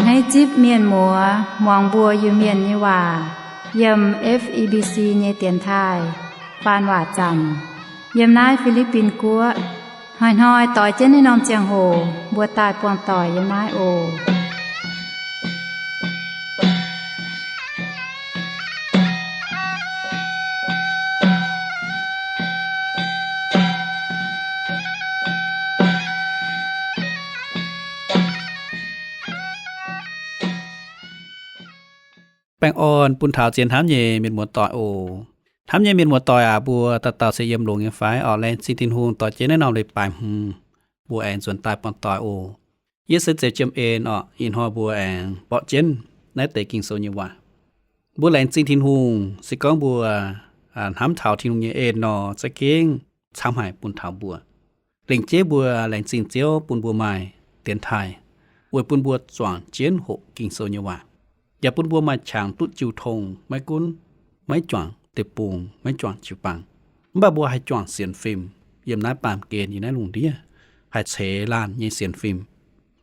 Naaiv zipv mienh muoz muangx mbuo Iu-Mienh nyei waac yiem F E B C nyei dienx taaih faan waac zaamc yiem naaiv Fi^li^bin Guoqv. Hnoi-hnoi doix jienv naaiv norm ziangh hoc mbuo daaih buangh doic yiem naaiv oc. Baengh orn bun taux zien hnamv nyei mienh muoz-doic oc. Hnamv nyei mienh muoz-doic aac, mbuo dauh dauh se yiem longx nyei fai? Orqc, laengz zingh Tin-Hungh doix jienv naaiv norm leiz-baaix hmz mbuo aengx nzuonx daaih buangh doic oc. Yie se Zeix Jiem En orqc. Ih hnoi mbuo aengx borqv jienv naaiv deix Ging-Sou nyei waac. Mbuo laengz zingh Tin-Hungh, se gorngv mbuo hnamv taux Tin-Hungh nyei en nor, za'gengh camv haic bun taux mbuo. Lengc jeiv mbuo laengz zingh Ziouv bun mbuo maaih dienx taaih, weic bun mbuo juangc jienv hoqc Ging-Sou nyei waac, yaac bun mbuo maaih qangx duqv jiu tong, maiv gunv maiv juangc deic-bung, maiv juangc jiu-baang, mv baac mbuo haih juangc sienx fim yiem naaiv baamh gen, yiem naaiv lungh ndiev, haih ceix laanh nyei sienx fim.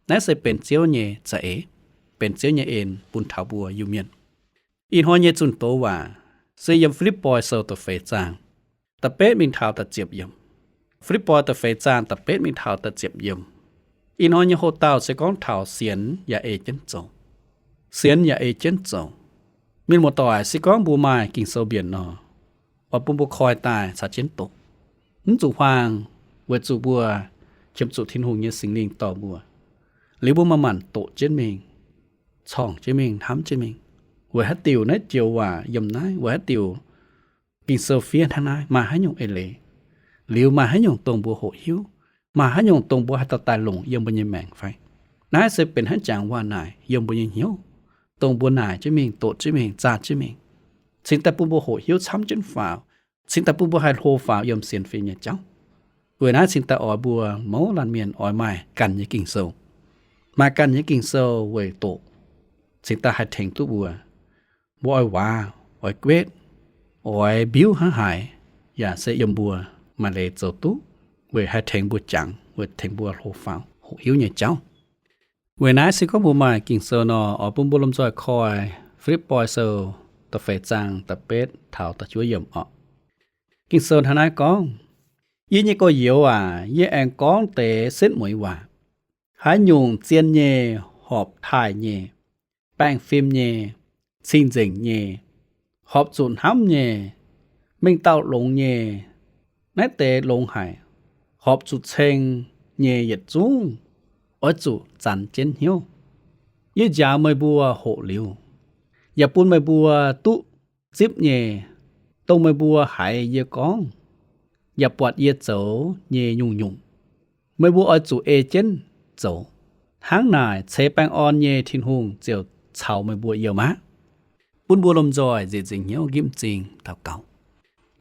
Naaiv se benx Ziouv nyei za'eix, benx Ziouv nyei en bun taux mbuo Iu-Mienh. Ih hnoi nyei zunh doz waac se yiem Fi^lipv^poi Sou da'feix zaang da'betv mingh taux da'ziepc yiemc. Fi^lipv^poi da'feix zaang da'betv mingh taux da'ziepc yiemc. Ih hnoi nyei hoc-dauh se gorngv taux sienx yaac ei jienv zoux. Sienx yaac ei jienv zoux. Mienh muoz-doic, se gorngv mbuo maaih Ging-Sou mbienc nor, oix bun mbuo koi daaih caux jienv doqc. Mv zuqc huaang, weic zuqc mbuo qiemx zuqc Tin-Hungh nyei Singx Lingh dorh mbuo. Liuz mbuo manc-manc doqc jienv mingh, corngh jienv mingh, hnamv jienv mingh, weic haaix diuc naaiv joux waac yiem naaiv, weic haaix diuc Ging-Sou fiev hnangv naaiv, maaih haaix nyungc eix leiz, liuz maaih haaix nyungc dongh mbuo hoqc hiuv, maaih haaix nyungc dongh mbuo haih dorh daaih longc yiem mbuo nyei maengc fai? Naaiv se benx haaix jangx waac-naaic yiem mbuo nyei hnyouv, dongh mbuo naaic jienv mingh, doqc jienv mingh, zaah jienv mingh, cingx daaih bun mbuo hoqc hiuv camv jienv faaux, cingx daaih bun mbuo haih hlo faaux yiem sienx fim nyei jauv. Weic naaiv cingx daaih oix mbuo mouz laanh mienh oix maaih ganh nyei Ging-Sou. Maaih ganh nyei Ging-Sou weic doqc, cingx daaih haih tengx duqv mbuo. Mbuo oix waac, oix guetv, oix mbiuv hnangv haaix, yaac se yiem mbuo maaih leiz zoux duqv, weic haih tengx mbuo jangx, weic tengx mbuo hlo faaux hoqc hiuv nyei jauv. Weic naaiv se gorngv mbuo maaih Ging-Sou nor, oix bun mbuo lomh nzoih koi Fi^lipv^poi Sou da'feix zaang da'betv taux da'juov yiemc orqc. Ging-Sou hnangv naaiv gorngv, Yie nyei gorx-youz aac, yie aengx gorngv deix setv mueiz waac. Haaix nyungc zien nyei, horpc taaih nyei, baengh fim nyei, cing-nzengc nyei, horpc zuqc hnamv nyei, mengh dauh longx nyei, naaiv deix longx haic, horpc zuqc ceng nyei yietc zungv oix zuqc zanx jienv hnyouv. Yie njaaux meih mbuo hoqc liuz, yaac bun meih mbuo duqv zipv nyei, dongh meih mbuo haiz yie gorngv, yaac buatc yie zoux nyei nyungc-nyungc, meih mbuo oix zuqc ei jienv zoux. Hnangv naaic ceix baengh orn nyei Tin-Hungh ziouc caux meih mbuo yiem aqv. Bun mbuo lomh nzoih nzieqc nzingc hnyouv nqipv m'zing daux gaux.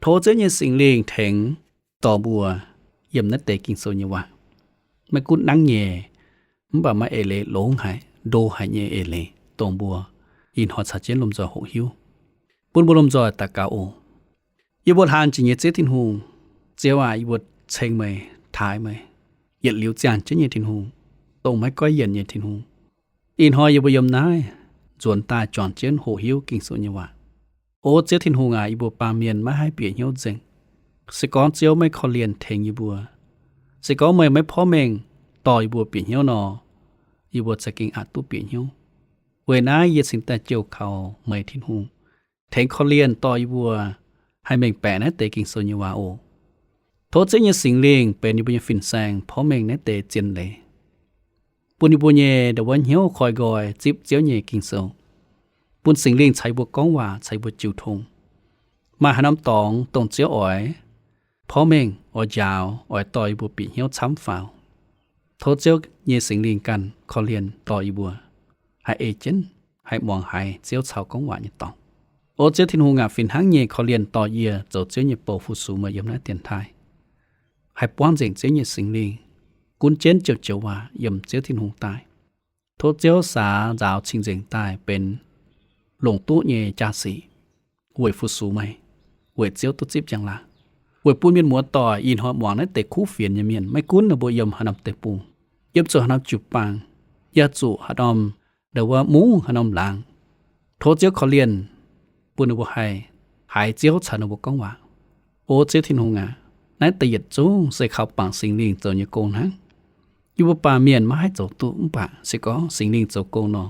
Tov Ziouv nyei Singx Lingh tengx dorh mbuo yiem naaiv deix Ging-Sou nyei waac. Maiv gunv nangv nyei, mv baac maaih eix leiz longx haic, ndo haic nyei eix leiz dongh mbuo ih hnoi caux jienv lomh nzoih hoqc hiuv. Bun mbuo lomh nzoih daux gaux oc. Yie mbuo hlang jiex nyei Ziouv Tin-Hungh, Ziouv aac, yie mbuo ceng meih, taaix meih, yietc liuz ziangh jienv nyei Tin-Hungh, dongh maiv goiv yienc nyei Tin-Hungh. Ih hnoi yie mbuo yiem naaiv nzuonx daaih juangc jienv hoqc hiuv Ging-Sou nyei waac. O Ziouv Tin-Hungh aac, yie mbuo baamh mienh maiv haih bieqc hnyouv nzengc. Se gorngv Ziouv maiv korv-lienh tengx yie mbuo, se gorngv meih maiv porv mengh dorh yie mbuo bieqc hnyouv nor, yie mbuo za'gengh aqc duqv bieqc hnyouv. Weic naaiv yie cingx daaih joux kaux meih Tin-Hungh tengx korv-lienh dorh yie mbuo haih mengh baeqc naaiv deix Ging-Sou nyei waac oc. Tov Ziouv nyei Singx Lingh benx yie mbuo nyei fin-saeng porv mengh naaiv deix zien leiz, bun yie mbuo nyei ndo wuov hnyouv koi nqoi zipv Ziouv nyei Ging-Sou, bun Singx Lingh caux yie mbuo gorngv waac, caux yie mbuo jiu tong. Maaih haaix norm dorngx dongh Ziouv oix porv mengh oix njaaux, oix dorh yie mbuo bieqc hnyouv camv faaux, tov Ziouv nyei Singx Lingh ganh korv-lienh dorh yie mbuo haih ei jienv, haih muangx haiz Ziouv caux gorngv waac nyei dorngx. O Ziouv Tin-Hungh aac, fih hnangv nyei korv-lienh dorh yie zoux Ziouv nyei bou fu-sux meih yiem naaiv dienx taaih. Haih buangv nzengc Ziouv nyei Singx Lingh gunv jienv joux-joux waac yiem Ziouv Tin-Hungh daaih. Tov Ziouv saax nzaaux cing-nzengc daaih benx longc duqv nyei jaa-sic weic fu-sux meih, weic Ziouv duqv zipv njang-laangc, weic bun mienh muoz-doic ih hnoi muangx naaiv deix kuv fienx nyei mienh, maiv gunv ninh mbuo yiem haaix norm deic-bung, yiem zuqc haaix norm jiu-baang, yaac zuqc haaix norm ndongc wuov mungv haaix norm laangz. Tov Ziouv korv-lienh bun ninh mbuo haih haiz Ziouv caux ninh mbuo gorngv waac. O Ziouv Tin-Hungh aac, naaiv deix yietc zungv se kaux bangc Singx Lingh zoux nyei gong hnangv. Yie mbuo baamh mienh maiv haih zoux duqv, mv baac se gorngv Singx Lingh zoux gong nor,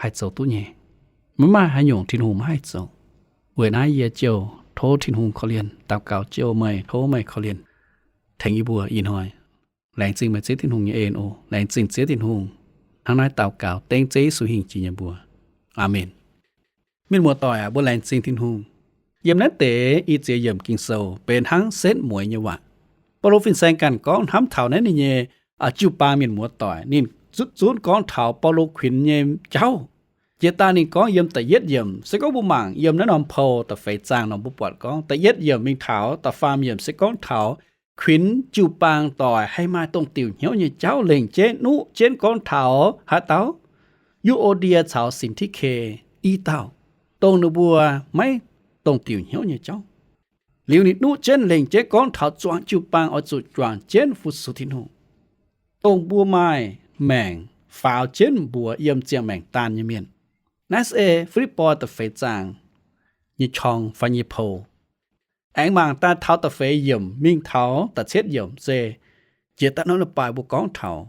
haih zoux duqv nyei. Maiv maaih haaix nyungc Tin-Hungh maiv haih zoux. Weic naaiv yie ziouc tov Tin-Hungh korv-lienh, daux gaux Ziouv meih, tov meih korv-lienh tengx yie mbuo ih hnoi. Laengz zingh meih Ziouv Tin-Hungh nyei en oc. Laengz zingh Ziouv Tin-Hungh. Hnangv naaiv daux gaux dengv Ziouv Yesu hingh jiex nyei mbuox. Aamen. Mienh muoz-doic aac, mbuo laengz zingh Tin-Hungh. Yiem naaiv deix i ziex yiemc Ging-Sou benx hnangv setv mueiz nyei waac. Baulo fin-saeng ganh gorngv hnamv taux naaiv ninh nyei jiu-baang mienh muoz-doic. Ninh zutv zunv gorngv taux Baulo kuinx nyei jauv. Jiex daaih ninh gorngv yiem da'yietv yiemc, se gorngv mbuo mangc yiem naaiv norm pou da'feix zaang nor, mbuo buatc gorngv da'yietv yiemc mingh taux da'faam yiemc se gorngv taux kuinx jiu-baang doic haih maaih dongh diuc hnyouv nyei jauv lengc jeiv nuqv jienv gorngv taux haaix dauh? Yu^o^ndie caux Sin^ti^ke i dauh, dongh ninh mbuo maiv dongh diuc hnyouv nyei jauv. Liuz ninh nuqv jienv lengc jeiv gorngv taux zuangx jiu-baang oix zuqc juangc jienv fu-sux Tin-Hungh, dongh mbuo maaih maengc faaux jienv mbuox yiem ziangh maengc daanh nyei mienh. Naaiv se Fi^lipv^poi da'feix zaang nyei qorng fai nyei pou. Aengx mangc daaih taux da'feix yiemc mingh taux da'cietv yiemc se jiex daaih norm leiz-baaix mbuo gorngv taux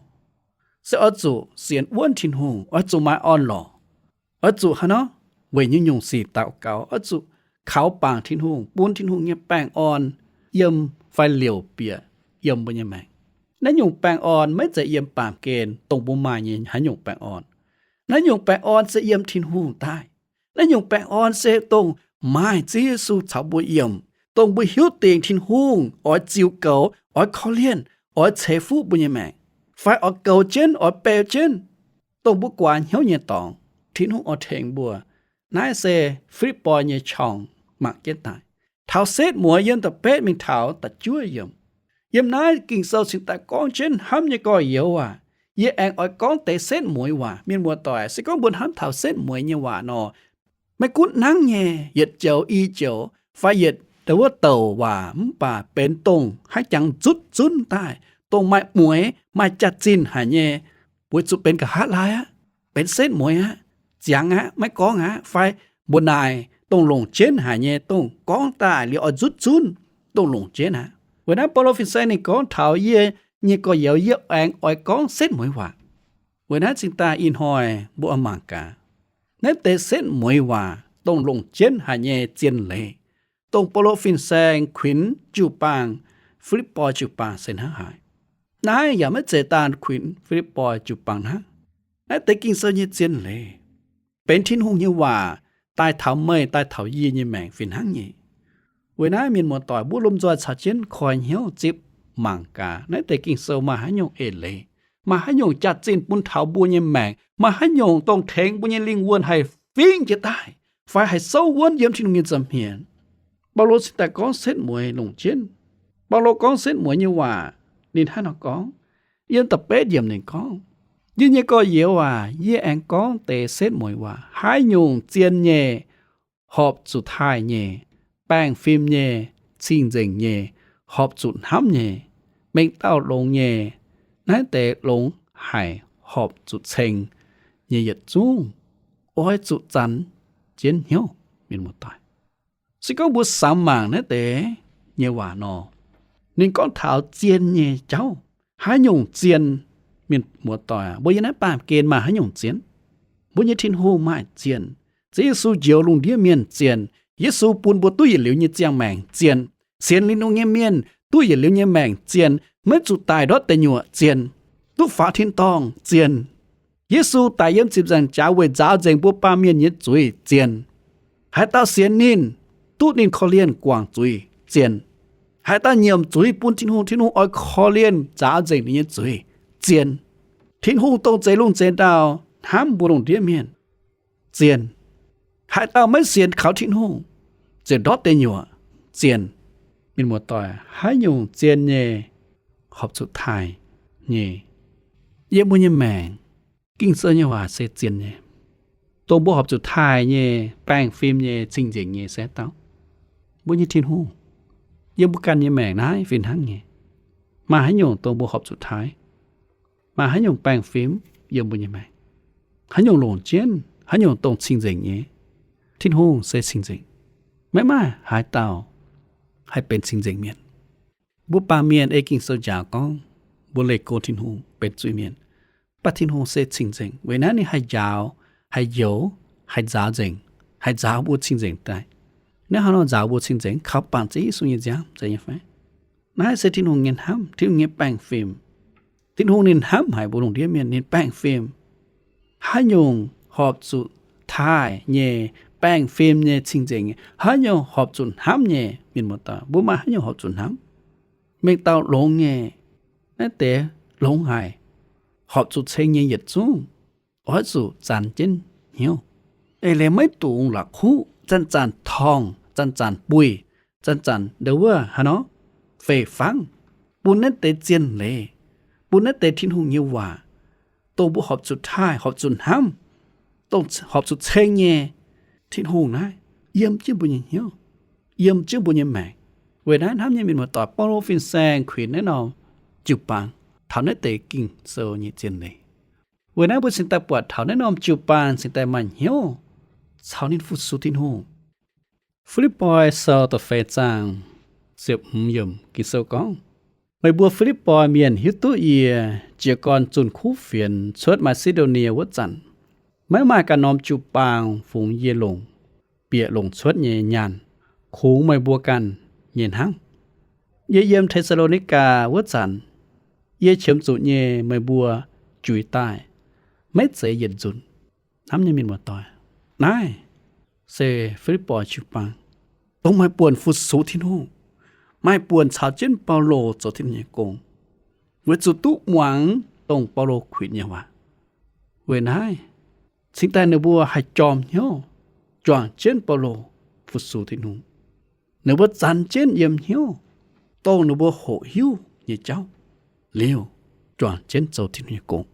se oix zuqc sienx wuonv Tin-Hungh, oix zuqc maaih orn-lorqc, oix zuqc haaix nor, weic nyungc-nyungc sic daux gaux, oix zuqc kaux bangc Tin-Hungh, bun Tin-Hungh nyei baengh orn yiem fai liouc bieqc yiem mbuo nyei maengc. Naaiv nyungc baengh orn maiv zeiz yiem baamh gen dongh mbuo maaih nyei haaix nyungc baengh orn. Naaiv nyungc baengh orn se yiem Tin-Hungh daaih. Naaiv nyungc baengh orn se dongh maaih Ziouv Yesu caux mbuo yiem, dongh mbuo hiuv dingc Tin-Hungh oix ziux goux, oix korv-lienh, oix ceix fuqv mbuo nyei maengc, fai oix goux jienv, oix beu jienv, dongh mbuo guaax hnyouv nyei dorngx, Tin-Hungh oix tengx mbuo. Naaiv se Fi^lipv^poi nyei qorng mangc jienv daaih. Taux setv mueiz yiem da'betv mingh taux da'juov yiemc. Yiem naaiv Ging-Sou cingx daaih gorngv jienv hnamv nyei gorx-youz aac, yie aengx oix gorngv deix setv mueiz waac. Mienh muoz-doic, se gorngv mbuo hnamv taux setv mueiz nyei waac nor, maiv gunv nangv nyei, yietc joux i joux, fai yietc wuov douc waac mv baac benx dongh haaix jangx zutv zunv daaih, dongh maaih mueiz, maaih jaax-zinh haic nyei, weic zuqc benx nqa'haav laai aqv, benx setv mueiz aqv, ziangx aqv, maiv gorngv aqv, fai mbuox naaic dongh longc jienv haic nyei, dongh gorngv daaih liuz oix nzutv zunv, dongh longc jienv aqv. Weic naaiv Baulo fin-saeng ninh gorngv taux yie nyei gorx-youz, yie aengx oix gorngv setv mueiz waac. Weic naaiv cingx daaih ih hnoi mbuo oix mangc gaax naaiv deix setv mueiz waac dongh longc jienv haic nyei zien leiz, dongh Baulo fin-saeng kuinx jiu-baang, Fi^lipv^poi jiu-baang se hnangv haaix. Naaiv yaac maiv zeiz daan kuinx Fi^lipv^poi jiu-baang hnangv. Naaiv deix Ging-Sou nyei zien leiz benx Tin-Hungh nyei waac daaih taux meih, daaih taux yie nyei maengc fih hnangv nyei. Weic naaiv mienh muoz-doic, mbuo lomh nzoih caux jienv koi hnyouv zipv mangc gaax naaiv deix Ging-Sou maaih haaix nyungc eix leiz, maaih haaix nyungc jaax-zinh bun taux mbuo nyei maengc, maaih haaix nyungc dongh tengx mbuo nyei lingh wuonh haih fingx jiez daaih fai haih souv wuonv yiem Tin-Hungh nyei nza'hmien. Baulo cingx daaih gorngv setv mueiz longc jienv. Baulo gorngv setv mueiz nyei waac ninh hnangv haaix nor gorngv? Yiem da'betv yiemc ninh gorngv, Yie nyei gorx-youz aac, yie aengx gorngv deix setv mueiz waac. Haaix nyungc zien nyei, horpc zuqc taaih nyei, baengh fim nyei, cing-nzengc nyei, horpc zuqc hnamv nyei, mengh dauh longx nyei, naaiv deix longx haic horpc zuqc ceng nyei yietc zungv, oix zuqc zanc jienv hnyouv. Mienh muoz-doic, se gorngv mbuo samx mangc naaiv deix nyei waac nor, ninh gorngv taux zien nyei jauv. Haaix nyungc zien? Mienh muoz-doic, mbuo yiem naaiv baamh gen maaih haaix nyungc zien? Mbuo nyei Tin-Hungh maaih zien. Ziouv Yesu njoux lungh ndiev mienh zien. Yesu bun mbuo duqv yietc liuz nyei ziangh maengc zien. Sienx Tin-Hungh nyei mienh duqv yietc liuz nyei maengc zien, maiv zuqc daic ndortv deic nyuoqc zien, duqv faaux tin-dorngh zien. Yesu daic yiem ziepc nzaangc jaax weic nzaaux nzengc mbuo baamh mienh nyei zuiz zien. Haaix dauh sienx ninh, duqv ninh korv-lienh guangc zuiz zien. Haaix dauh nyiemc zuiz bun Tin-Hungh, Tin-Hungh oix korv-lienh nzaaux nzengc ninh nyei zuiz zien. Tin-Hungh dongh zeix lungh zeix ndau hnamv mbuo lungh ndiev mienh zien. Haaix dauh maiv sienx kaux Tin-Hungh ziouc ndortv deic nyuoqc zien. Mienh muoz-doic, haaix nyungc zien nyei, horpc zuqc taaih nyei yiem mbuo nyei maengc? Ging-Sou nyei waac se zien nyei. Dongh mbuo horpc zuqc taaih nyei, baengh fim nyei, cing-nzengc nyei se haaix dauh? Mbuo nyei Tin-Hungh. Yiem mbuo ganh nyei maengc naaiv fih hnangv nyei, maaih haaix nyungc dongh mbuo horpc zuqc taaih? Maaih haaix nyungc baengh fim yiem mbuo nyei maengc? Haaix nyungc longc jienv? Haaix nyungc dongh cing-nzengc nyei? Tin-Hungh se cing-nzengc. Maiv maaih haaix dauh haih benx cing-nzengc mienh. Mbuo baamh mienh ei Ging-Sou njaaux gorngv mbuo leih go Tin-Hungh benx zuiz-mienh. Mv baac Tin-Hungh se cing-nzengc. Weic naaiv ninh haih njaaux, haih njoux, haih nzaaux nzengc, haih nzaaux mbuo cing-nzengc daaih. Naaiv hnangv nor nzaaux mbuo cing-nzengc, kaux bangc Ziouv Yesu nyei nziaamv, zeiz nyei fai? Naaiv se Tin-Hungh nyei hnamv, Tin-Hungh nyei baengh fim. Tin-Hungh ninh hnamv haic mbuo lungh ndiev mienh, ninh baengh fim. Haaix nyungc horpc zuqc taaih nyei, baengh fim nyei, cing-nzengc nyei? Haaix nyungc horpc zuqc hnamv nyei? Mienh muoz-doic, mbuo maaih haaix nyungc horpc zuqc hnamv? Mengh dauh longx nyei, naaiv deix longx haic, horpc zuqc ceng nyei yietc zungv oix zuqc zanc jienv hnyouv. Eix leiz maiv dungx la'kuqv, zanc-zanc torngv, zanc-zanc buih, zanc-zanc ndau wuov haaix nor, fei fangv, bun naaiv deix zien leiz, bun naaiv deix Tin-Hungh nyei waac, dongh mbuo horpc zuqc taaih, horpc zuqc hnamv, dongh horpc zuqc ceng nyei. Tin-Hungh naaiv yiem jienv mbuo nyei hnyouv, yiem jienv mbuo nyei maengc. Weic naaiv hnamv nyei mienh muoz-doic, Baulo fin-saeng kuinx naaiv norm jiu-baang taux naaiv deix Ging-Sou nyei zien leiz. Weic naaiv mbuo cingx daaih buatc taux naaiv norm jiu-baang cingx daaih maaih hnyouv caux ninh fu-sux Tin-Hungh. Fi^lipv^poi Sou da'feix zaang ziepc hmz yiemc Ging-Sou gorngv, meih mbuo Fi^lipv^poi Mienh hiuv duqv yie jiez gorn zunh kuv fienx cuotv Maa^si^ndo^nie wuov zanc, maiv maaih ganh norm jiu-baang fungx yie longc bieqc longc cuotv nyei nyaanh, kungx meih mbuo ganh nyei hnangv. Yie yiem Te^saa^lo^ni^gaa wuov zanc, yie qiemx zuqc nyei meih mbuo juix daaih, maiv zeiz yietc nzunc. Hnamv nyei mienh muoz-doic, naaiv se Fi^lipv^poi jiu-baang, dongh maaih buonc fu-sux Tin-Hungh, maaih buonc caux jienv Baulo zoux Tin-Hungh nyei gong, weic zuqc duqv muangx dongh Baulo kuinx nyei waac. Weic naaiv cingx daaih ninh mbuo haih jorm hnyouv, juangc jienv Baulo fu-sux Tin-Hungh. Ninh mbuo zanc jienv yiem hnyouv, dongh ninh mbuo hoqc hiuv nyei jauv liuz, juangc jienv zoux Tin-Hungh nyei gong,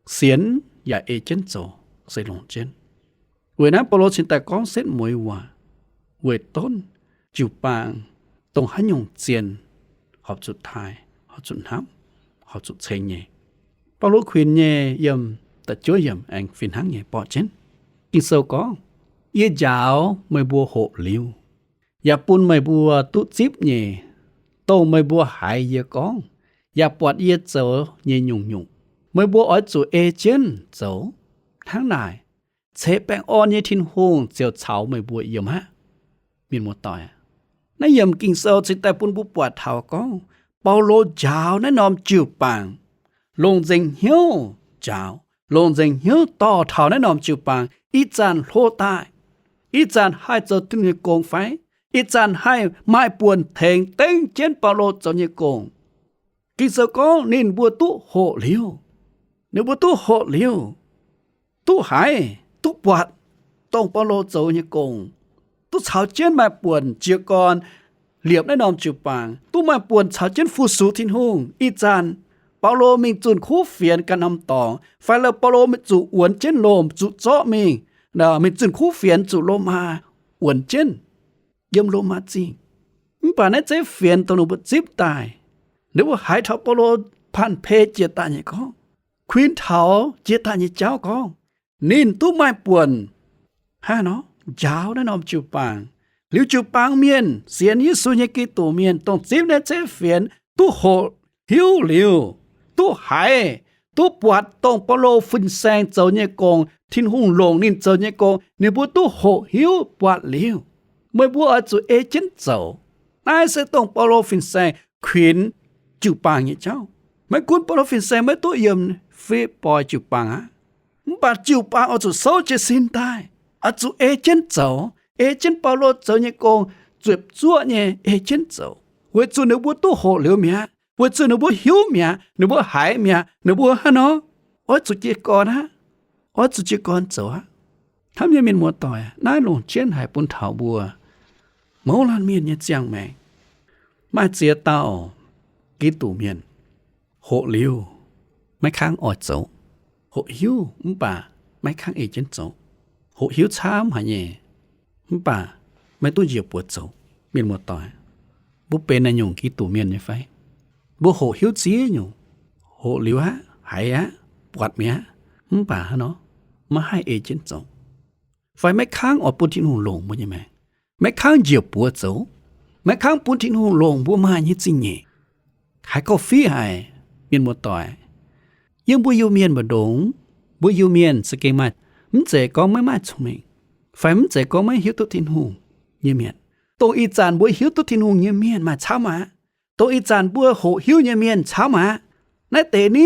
sienx yaac ei jienv zoux, se longc jienv. Weic naaiv Baulo cingx daaih gorngv setv mueiz waac, weic donv jiu-baang dongh haaix nyungc zien horpc zuqc taaih, horpc zuqc hnamv, horpc zuqc ceng nyei. Baulo kuinx nyei yiem da'juov yiemc aengx fih hnangv nyei borqv jienv. Ging-Sou gorngv, yie njaaux meih mbuo hoqc liuz, yaac bun meih mbuo duqv zipv nyei, dongh meih mbuo haiz yie gorngv, yaac buatc yie zoux nyei nyungc-nyungc. Meih mbuo oix zuqc ei jienv zoux. Hnangv naaic, ceix baengh orn nyei Tin-Hungh ziouc caux meih mbuo yiem aqv. Mienh muoz-doic, naaiv yiemc Ging-Sou cingx daaih bun mbuo buatc taux gorngv, Baulo njaaux naaiv norm jiu-baang, longc nzengc hnyouv njaaux, longc nzengc hnyouv dorh taux naaiv norm jiu-baang ih zanc hlo daaih, ih zanc haih zoux Tin-Hungh nyei gong fai, ih zanc haih maaih buonc tengx dengv jienv Baulo zoux nyei gong. Ging-Sou gorngv ninh mbuo duqv hoqc liuz, ninh mbuo duqv hoqc liuz, duqv haiz, duqv buatc dongh Baulo zoux nyei gong, duqv caux jienv maaih buonc jiez gorn liepc naaiv norm jiu-baang, duqv maaih buonc caux jienv fu-sux Tin-Hungh. Ih zanc Baulo mingh zunh kuv fienx ganh norm dorngx, fai la'Baulo mingh zuqc wuonx jienv Lomaa, zuqc zorqv mingh, mingh zunh kuv fienx zuqc Lomaa wuonx jienv, yiem Lomaa Zingh. Mv baac naaiv zeiv fienx dongh ninh mbuo zipv daaih, ninh mbuo haiz taux Baulo panh-pei jiex daaih nyei gorngv, kuinx taux jiex daaih nyei jauv gorngv, ninh duqv maaih buonc hnangv nor njaaux naaiv norm jiu-baang. Liuz jiu-baang mienh, sienx Yesu nyei Giduc mienh, dongh zipv naaiv zeiv fienx, duqv hoqc hiuv liuz, duqv haiz, duqv buatc dongh Baulo fin-saeng zoux nyei gong, Tin-Hungh longc ninh zoux nyei gong, ninh mbuo duqv hoqc hiuv buatc liuz, meih mbuo oix zuqc ei jienv zoux. Naaiv se dongh Baulo fin-saeng kuinx jiu-baang nyei jauv. Maiv gunv Baulo fin-saeng maiv duqv yiem Fi^lipv^poi jiu-baang aqv, mv baac jiu-baang oix zuqc souv jiez sin daaih, oix zuqc ei jienv zoux, ei jienv Baulo zoux nyei gong, zuotc zuoqv nyei ei jienv zoux, weic zuqc ninh mbuo duqv hoqc liuz mi'aqv, weic zuqc ninh mbuo hiuv mi'aqv, ninh mbuo haiz mi'aqv, ninh mbuo hnangv nor, oix zuqc jiez gorn aqv, oix zuqc jiez gorn zoux aqv. Hnamv nyei mienh muoz-doic, naaiv longc jienv haic bun taux mbuo mouz laanh mienh nyei ziangh maengc. Maaih ziex dauh Giduc mienh hoqc liuz maiv kangv oix zoux, hoqc hiuv mv baac maiv kangv ei jienv zoux, hoqc hiuv camv haic nyei, mv baac maiv duqv njiec buoz zoux. Mienh muoz-doic, mbuo benx naaiv nyungc Giduc mienh nyei fai? Mbuo hoqc hiuv ziex nyungc, hoqc liuz aqv, haiz aqv, buatc mi'aqv, mv baac hnangv nor, maiv haih ei jienv zoux. Fai maiv kangv oix bun Tin-Hungh longc mbuo nyei maengc, maiv kangv njiec buoz zoux, maiv kangv bun Tin-Hungh longc mbuo maaih nyei zingh nyeic. Haiz korv-fiqv haic, mienh muoz-doic. Yiem mbuo Iu-Mienh mbu'ndongx, mbuo Iu-Mienh za'gengh maaih, mv zeiz gorngv maiv maaih cong-mengh, fai mv zeiz gorngv maiv hiuv duqv Tin-Hungh nyei mienh. Dongh ih zanc mbuo hiuv duqv Tin-Hungh nyei mienh maaih camv aqv. Dongh ih zanc mbuo hoqc hiuv nyei mienh camv aqv. Naaiv deix ni,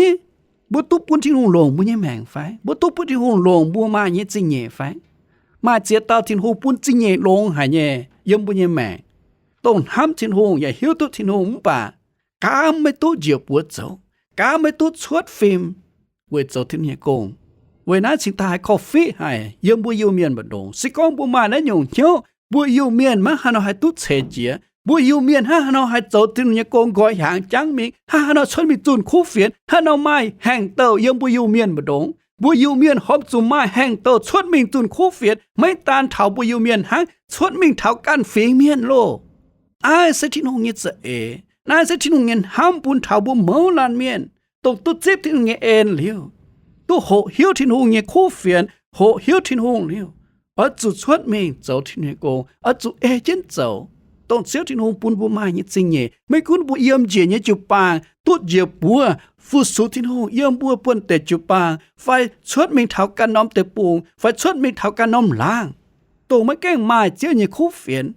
mbuo duqv bun Tin-Hungh longc mbuo nyei maengc fai? Mbuo duqv bun Tin-Hungh longc mbuo maaih nyei zingh nyeic fai? Maaih ziex dauh Tin-Hungh bun zingh nyeic longx haic nyei yiem mbuo nyei maengc, dongh hnamv Tin-Hungh yaac hiuv duqv Tin-Hungh mv baac gaamv maiv duqv njiec buoz zoux, gaamv maiv duqv cuotv fim weic zoux Tin-Hungh nyei gong. Weic naaiv cingx daaih haiz korv-fiqv haic yiem mbuo Iu-Mienh mbu'ndongx. Se gorngv mbuo maaih naaiv nyungc hnyouv, mbuo Iu-Mienh maiv haaix nor haih duqv ceix jiez. Mbuo Iu-Mienh hnangv haaix nor haih zoux Tin-Hungh nyei gong nqoi hnyangx jangv mingh, hnangv haaix nor cuotv mingh zunh kuv fienx, hnangv haaix nor maaih haengh douh yiem mbuo Iu-Mienh mbu'ndongx. Mbuo Iu-Mienh horpc zuqc maaih haengh douh cuotv mingh zunh kuv fienx, maiv daan taux mbuo Iu-Mienh hnangv, cuotv mingh taux ganh fingx mienh loh. Naaiv se Tin-Hungh nyei za'eix. Naaiv se Tin-Hungh nyei hnamv bun taux mbuo mouz laanh mienh, dongh duqv zipv Tin-Hungh nyei en liuz, duqv hoqc hiuv Tin-Hungh nyei kuv fienx, hoqc hiuv Tin-Hungh liuz, oix zuqc cuotv mingh zoux Tin-Hungh nyei gong, oix zuqc ei jienv zoux dongh Ziouv Tin-Hungh bun mbuo maaih nyei zingh nyeic. Maiv gunv mbuo yiem njiec nyei jiu-baang duqv njiec buoz fu-sux Tin-Hungh yiem mbuo buonv-deic jiu-baang, fai cuotv mingh taux ganh norm deic-bung, fai cuotv mingh taux ganh norm laangz, dongh maiv gaengh maaih Ziouv nyei kuv fienx.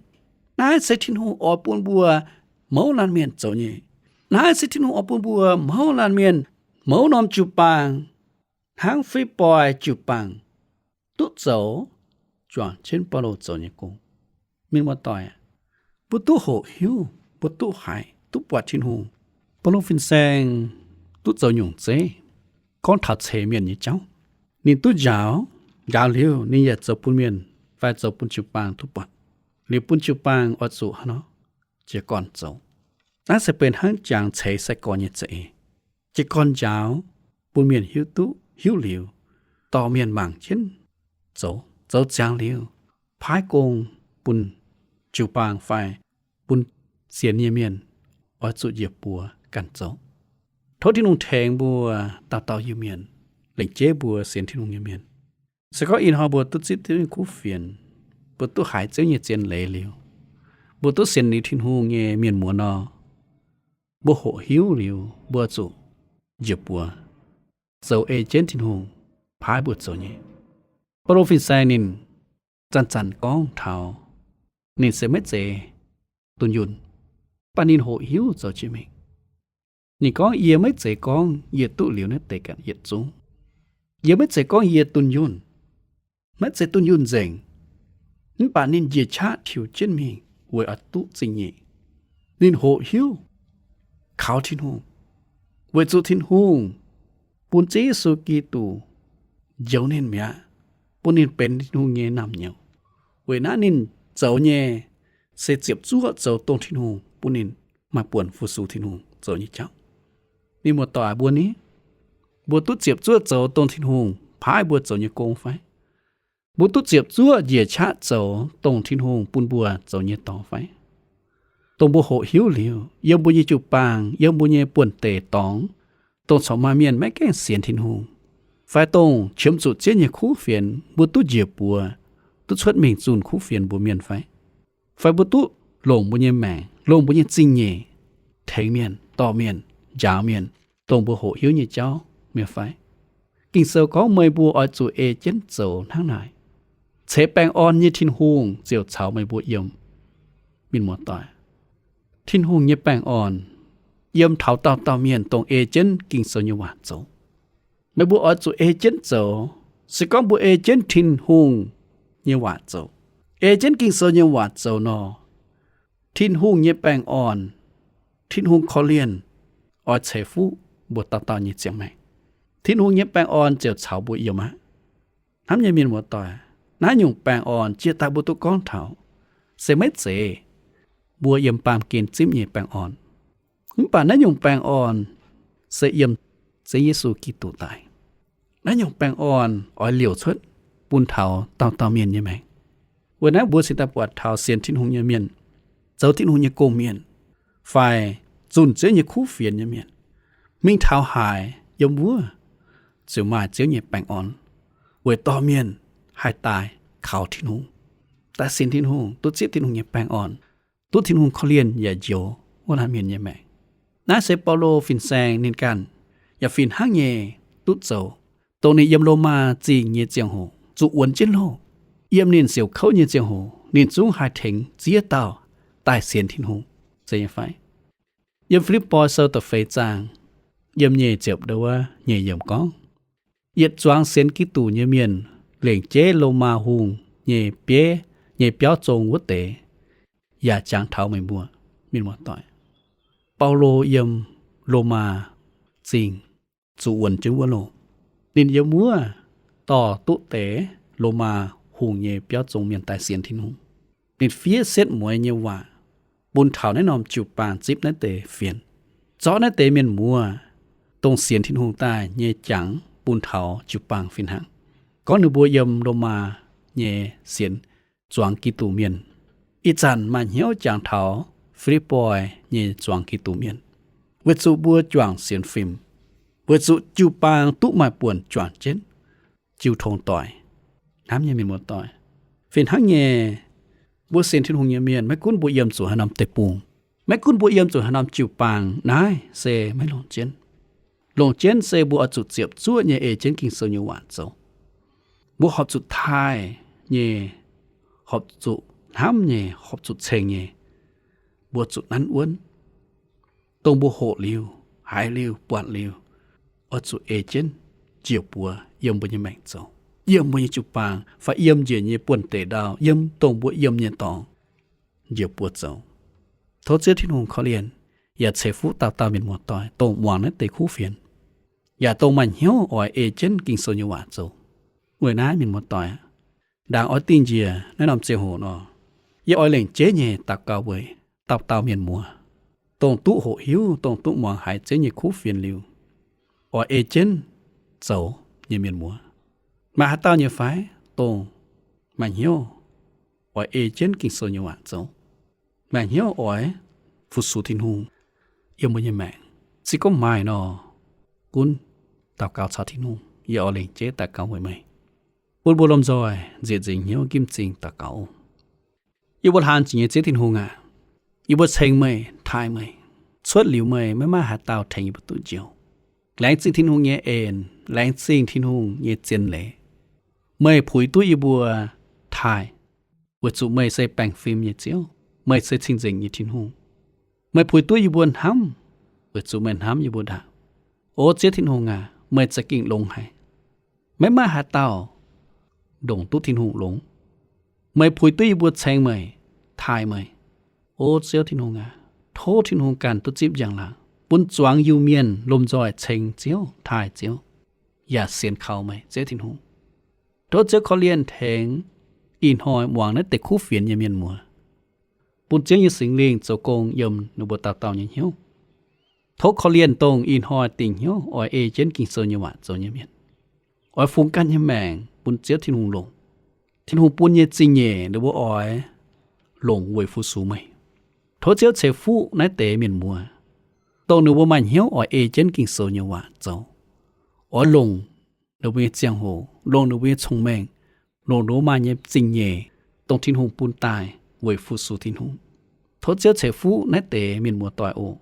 Naaiv se Tin-Hungh oix bun mbuo mouz laanh mienh zoux nyei. Naaiv se Tin-Hungh oix bun mbuo mouz laanh mienh mouz norm jiu-baang, hnangv Fi^lipv^poi jiu-baang duqv zoux, juangc jienv Baulo zoux nyei gong. Mienh muoz-doic, mbuo duqv hoqc hiuv, mbuo duqv haiz, duqv buatc Tin-Hungh. Baulo fin-saeng duqv zoux nyungc zeiv gorngv taux ceix mienh nyei jauv. Ninh duqv njaaux, njaaux liuz ninh yaac zoux bun mienh fai zoux bun jiu-baang duqv buatc. Liuz bun jiu-baang oix zuqc hnangv nor jiez gorn zoux. Naaiv se benx hnangv jangx ceix sai-gorx nyei za'eix. Jiez gorn njaaux bun mienh hiuv duqv, hiuv liuz, dorh mienh mangc jienv zoux, zoux ziangx liuz, paaiv gong bun jiu-baang fai bun sienx nyei mienh oix zuqc njiec buoz ganh zoux. Tov Tin-Hungh tengx mbuo dauh dauh Iu-Mienh, lengc jeiv mbuo sienx Tin-Hungh nyei mienh. Se gorngv ih hnoi mbuo duqv zipv Ziouv nyei kuv fienx, mbuo duqv haiz Ziouv nyei zien leiz liuz, mbuo duqv sienx liuz Tin-Hungh nyei mienh muoz nor, mbuo hoqc hiuv liuz mbuo zuqc njiec buoz zoux ei jienv Tin-Hungh paaiv mbuo zoux nyei. Baulo fin-saeng ninh zanc-zanc gorngv taux ninh se maiv zeiz dunh yunh, mv baac ninh hoqc hiuv zoux jiex mingh. Ninh gorngv, yie maiv zeiz gorngv yie duqv liuz naaiv deix ganh yietc zungv. Yie maiv zeiz gorngv yie dunh yunh, maiv zeiz dunh yunh nzengc, mv baac ninh njiec qaqv tiux jienv mingh weic oix duqv zingh nyeic. Ninh hoqc hiuv kaux Tin-Hungh, weic zuqc Tin-Hungh bun Ziouv Yesu Giduc njoux ninh mi'aqv, bun ninh benx Tin-Hungh nyei naamh nyouz. Weic naaiv ninh zoux nyei se ziepc zuoqv zoux dongh Tin-Hungh bun ninh maaih buonc fu-sux Tin-Hungh zoux nyei jauv. Mienh muoz-doic mbuo ni, mbuo duqv ziepc zuoqv zoux dongh Tin-Hungh paaiv mbuo zoux nyei gong fai? Mbuo duqv ziepc zuoqv njiec qaqv zoux dongh Tin-Hungh bun mbuo zoux nyei dorngx fai? Dongh mbuo hoqc hiuv liuz, yiem mbuo nyei jiu-baang, yiem mbuo nyei buonv-deic dorngx, dongh corc maaih mienh maiv gaengh sienx Tin-Hungh, fai dongh qiemx zuqc Ziouv nyei kuv fienx, mbuo duqv njiec buoz, duqv cuotv mingh zunh kuv fienx mbuox mienh fai? Fai mbuo duqv longc mbuo nyei maengc, longc mbuo nyei zingh nyeic tengx mienh, dorh mienh, njaaux mienh, dongh mbuo hoqc hiuv nyei jauv mi'aqv fai? Ging-Sou gorngv meih mbuo oix zuqc ei jienv zoux hnangv naaic, ceix baengh orn nyei Tin-Hungh ziouc caux meih mbuo yiem. Mienh muoz-doic, Tin-Hungh nyei baengh orn yiem taux dauh dauh mienh dongh ei jienv Ging-Sou nyei waac zoux. Meih mbuo oix zuqc ei jienv zoux. Se gorngv mbuo ei jienv Tin-Hungh nyei waac zoux, ei jienv Ging-Sou nyei waac zoux nor, Tin-Hungh nyei baengh orn, Tin-Hungh korv-lienh oix ceix fuqv mbuo dauh dauh nyei ziangh maengc. Tin-Hungh nyei baengh orn ziouc caux mbuo yiem aqv. Hnamv nyei mienh muoz-doic, naaiv nyungc baengh orn jiex daaih mbuo duqv gorngv taux se maiv zeiz mbuo yiem baamh gen zipv nyei baengh orn. Mv baac naaiv nyungc baengh orn se yiem Ziouv Yesu Giduc daaih. Naaiv nyungc baengh orn oix liouc cuotv bun taux dauh dauh mienh nyei maengc. Weic naaiv mbuo cingx daaih buatc taux sienx Tin-Hungh nyei mienh, zoux Tin-Hungh nyei gong-mienh, fai zunh Ziouv nyei kuv fienx nyei mienh, mingh taux haaix yiem wuov ziouc maaih Ziouv nyei baengh orn. weic dorh mienh haih daaih kaux Tin-Hungh, daaih sienx Tin-Hungh, duqv zipv Tin-Hungh nyei baengh orn, duqv Tin-Hungh korv-lienh yaac njoux wuov laanh mienh nyei maengc. Naaiv se Baulo fin-saeng ninh ganh yaac fih hnangv nyei duqv zoux, dongh ninh yiem Lomaa Zingh nyei ziangh hoc zuqc wuonx jienv loh. Yiem ninh siouc kouv nyei ziangh hoc ninh zungv haih tengx ziex dauh daaih sienx Tin-Hungh, zeiz nyei fai? Yiem Fi^lipv^poi Sou da'feix zaang, yiem nyeic ziepc ndouv wuov nyeic yiemc gorngv, yietc zuangx sienx Giduc nyei mienh lengc jeiv Lomaa hungh nyei bieiv nyei biauv zong wuov deix yaac jangx taux meih mbuo, mienh muoz-doic. Baulo yiem Lomaa Zingh zuqc wuonx jienv wuov loh. Ninh yiem wuov dorh duqv deix Lomaa hungh nyei biauv zong mienh daaih sienx Tin-Hungh. Ninh fiev setv mueiz nyei waac bun taux naaiv norm jiu-baang zipv naaiv deix fienx, zorqv naaiv deix mienh muoz, dongh sienx Tin-Hungh daaih nyei jangx bun taux jiu-baang fih hnangv. Gorngv ninh mbuo yiem Lomaa nyei sienx zuangx Giduc mienh, ih zanc maaih hnyouv jangx taux Fi^lipv^poi nyei zuangx Giduc mienh, weic zuqc mbuo juangc sienx fim, weic zuqc jiu-baang duqv maaih buonc juangc jienv jiu tong doic. Hnamv nyei mienh muoz-doic, fih hnangv nyei, mbuo sienx Tin-Hungh nyei mienh, maiv gunv mbuo yiem zuqc haaix norm deic-bung, maiv gunv mbuo yiem zuqc haaix norm jiu-baang, naaiv se maiv longc jienv. Longc jienv se mbuo oix zuqc ziepc zuoqv nyei ei jienv Ging-Sou nyei waac zoux. Mbuo horpc zuqc taaih nyei, horpc zuqc hnamv nyei, horpc zuqc ceng nyei, mbuo zuqc nanv wuonv. Dongh mbuo hoqc liuz, haiz liuz, buatc liuz, oix zuqc ei jienv njiec buoz yiem mbuo nyei maengc zoux, yiem mbuo nyei jiu-baang fai yiem njiec nyei buonv-deic ndau, yiem dongh mbuo yiem nyei dorngx, njiec buoz zoux. Tov Ziouv Tin-Hungh korv-lienh yaac ceix fuqv dauh dauh mienh muoz-doic, dongh muangx naaiv deix kuv fienx, yaac dongh maaih hnyouv oix ei jienv Ging-Sou nyei waac zoux. Weic naaiv mienh muoz-doic, ndaangc oix dingh njiec naaiv norm ziangh hoc nor, yie oix lengc jeiv nyei daux gaux weic dauh dauh mienh muoz, dongh duqv hoqc hiuv, dongh duqv muangx haiz Ziouv nyei kuv fienx liuz, oix ei jienv zoux nyei mienh muoz. Maaih haaix dauh nyei fai, dongh maaih hnyouv oix ei jienv Ging-Sou nyei waac zoux, maaih hnyouv oix fu-sux Tin-Hungh yiem mbuo nyei maengc? Se gorngv maaih nor, gunv daux gaux caux Tin-Hungh, yie oix lengc jeiv daux gaux weic meih. Bun mbuo lomh nzoih nzieqc nzengc hnyouv nqimv zingh daux gaux oc. Yie mbuo hlaang jiex nyei Ziouv Tin-Hungh aac, yie mbuo ceng meih, taaih meih. Cuotv liuz meih, maiv maaih haaix dauh tengx yie mbuo duqv njoux. Laengz zingh Tin-Hungh nyei en, laengz zingh Tin-Hungh nyei zien leiz. Meih puix duqv yie mbuo taaih, weic zuqc meih se baengh fim nyei Ziouv, meih se cing-nzengc nyei Tin-Hungh. Meih puix duqv yie mbuo hnamv, weic zuqc meih hnamv yie mbuo ndaangc. O Ziouv Tin-Hungh aac, meih za'gengh longx haic. Maiv maaih haaix dauh ndongc duqv Tin-Hungh longx. Meih puix duqv yie mbuo ceng meih, taaih meih. O Ziouv Tin-Hungh aac, tov Tin-Hungh ganh duqv zipv njang-laangc bun zuangx Iu-Mienh lomh nzoih ceng Ziouv, taaih Ziouv, yaac sienx kaux meih, Ziouv Tin-Hungh. Tov Ziouv korv-lienh tengx ih hnoi muangx naaiv deix kuv fienx nyei mienh muoz, bun Ziouv nyei Singx Lingh zoux gong yiem ninh mbuo dauh dauh nyei hnyouv. Tov korv-lienh dongh ih hnoi dingc hnyouv oix ei jienv Ging-Sou nyei waac zoux nyei mienh, oix fungx ganh nyei maengc bun Ziouv Tin-Hungh longc. Tin-Hungh bun nyei zingh nyeic ninh mbuo oix longc weic fu-sux meih. Tov Ziouv ceix fuqv naaiv deix mienh muoz, dongh ninh mbuo maaih hnyouv oix ei jienv Ging-Sou nyei waac zoux, oix longc ninh mbuo nyei ziangh hoc, longc ninh mbuo nyei cong-mengh, longc ninh mbuo maaih nyei zingh nyeic, dongh Tin-Hungh bun daaih weic fu-sux Tin-Hungh. Tov Ziouv ceix fuqv naaiv deix mienh muoz-doic oc.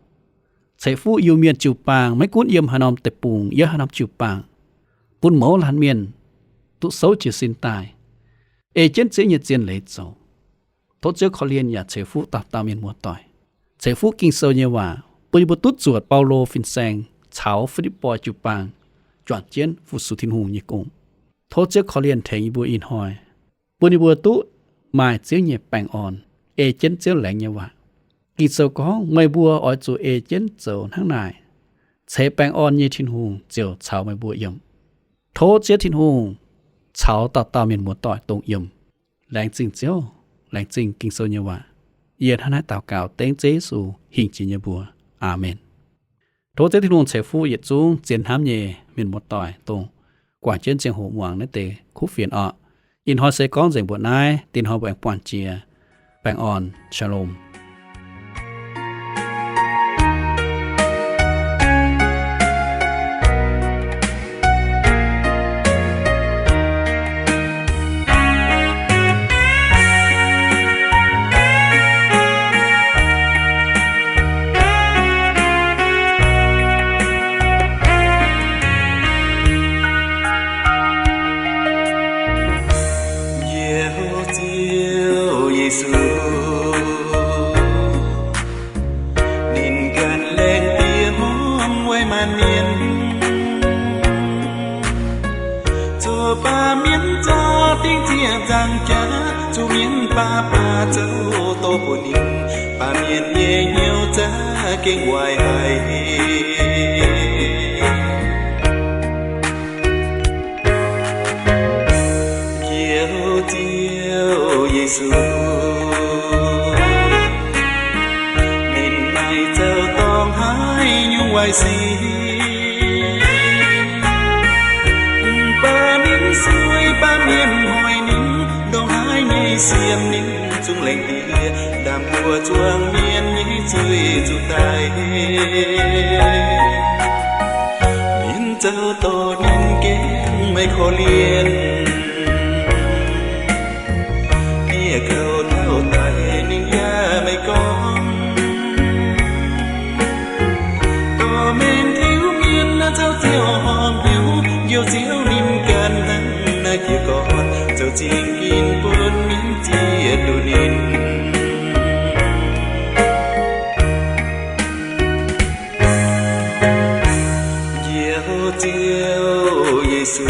Ceix fuqv Iu-Mienh jiu-baang, maiv gunv yiem haaix norm deic-bung, yiem haaix norm jiu-baang, bun mouz laanh mienh duqv souv jiez sin daaih, ei jienv Ziouv nyei zien leiz zoux. Tov Ziouv korv-lienh yaac ceix fuqv dauh dauh mienh muoz-doic, ceix fuqv Ging-Sou nyei waac bun yie mbuo duqv zuotc Baulo fin-saeng caux Fi^lipv^poi jiu-baang juangc jienv fu-sux Tin-Hungh nyei gong. Tov Ziouv korv-lienh tengx yie mbuo ih hnoi, bun yie mbuo duqv maaih Ziouv nyei baengh orn, ei jienv Ziouv laengz nyei waac. Ging-Sou gorngv, meih mbuo oix zuqc ei jienv zoux hnangv naaic, ceix baengh orn nyei Tin-Hungh ziouc caux meih mbuo yiem. Tov Ziouv Tin-Hungh caux dauh dauh mienh muoz-doic dongh yiem. Laengz zingh Ziouv, laengz zingh Ging-Sou nyei waac. Yie hnangv naaiv daux gaux dengv Ziouv Yesu hingh jiex nyei mbuox. Aamen. Tov Ziouv Tin-Hungh ceix fuqv yietc zungv zien hnamv nyei mienh muoz-doic dongh guangc jienv ziangh hoc muangx naaiv deix kuv fienx orqc. Ih hnoi se gorngv nzengc mbuoqc naaiv, dinh hnoi mbuo aengx buangh jiex. Baengh orn, Shalom. jaax zuqc mienv baav baav zoux dorh buoz ninh, baamh mienh nyei hnyouv za'gengh waaic haic. Njoux Ziouv Yesu, ninh maaih zaux dorngx haic nyungc waaic sic. Mv baac ninh sueih baamh mienh hoic ninh, ndongc haaix nyei siem ninh zungv laengz ndie, ndaam mbuo zuangx mienh nyei zuiz zuqc daic. Ninh zaux dorh ninh gengh maiv korv-lienh. Dieh kouv tauv daic ninh yaac maiv gorngv. Dorh mengh tiuv mienh naaiv caux Ziouv horpc hnyouv, Njoux Ziouv ninh ganh hnangv naaiv jiez gorn, zoux zingh ginv bun mienh zieqv duqv ninh. Njoux Ziouv Yesu,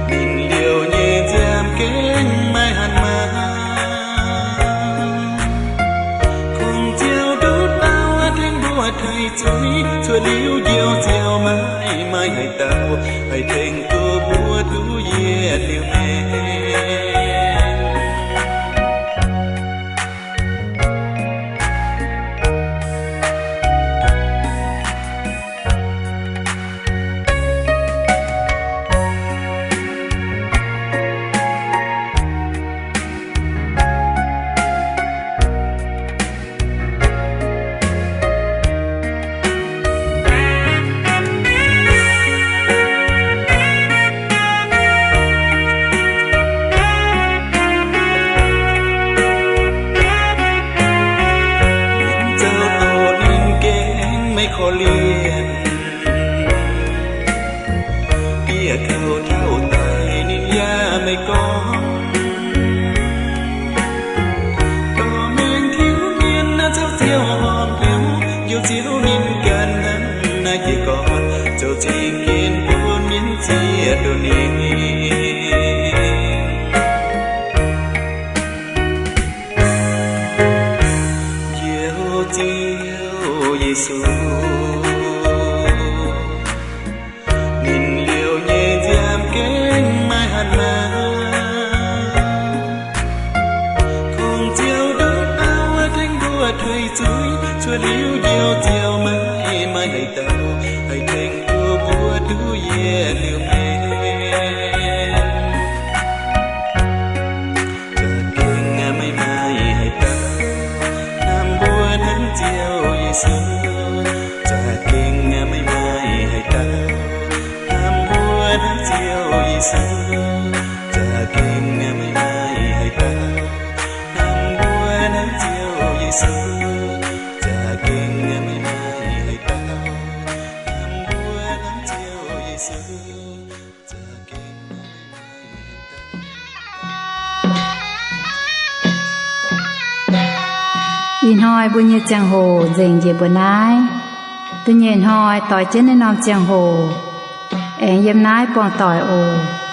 ninh liouh nyei nziaamv gengh maiv hatc maaz. Kungx Ziouv nduqc dauh tengx mbuo taaih zuiz, cuotv liuz Njoux Ziouv maiv maaih haaix dauh haih tengx duqv mbuo duqv yietc liuz maengc. Ninh zaux dorh ninh gengh maiv korv-lienh. Dieh kouv tauv daic ninh yaac maiv gorngv. Dorh mengh tiuv mienh naaiv caux Ziouv horpc hnyouv, Njoux Ziouv ninh ganh hnangv naaiv jiez gorn, zoux zingh ginv bun mienh zieqv duqv ninh. Njoux Ziouv Yesu, ninh liouh nyei nziaamv gengh maiv hatc maaz. Kungx Ziouv nduqc dauh tengx mbuo taaih zuiz, cuotv liuz Njoux Ziouv maiv maaih haaix dauh haih tengx duqv mbuo duqv yietc liuz maengc. Za'gengh maiv maaih haaix dauh hnamv mbuo hnangv Ziouv Yesu. Za'gengh maiv maaih haaix dauh hnamv mbuo hnangv Ziouv Yesu. Za'gengh maiv maaih haaix dauh hnamv mbuo hnangv Ziouv Yesu. Za'gengh maiv maaih haaix dauh hnamv mbuo hnangv Ziouv Yesu. Za'gengh maiv maaih haaix dauh. Ih hnoi mbuo nyei ziangh hoc nzengc njiec mbuo naaiv. Da'nyeic hnoi doix jienv naaiv norm ziangh hoc aengx yiem naaiv buangh doic oc.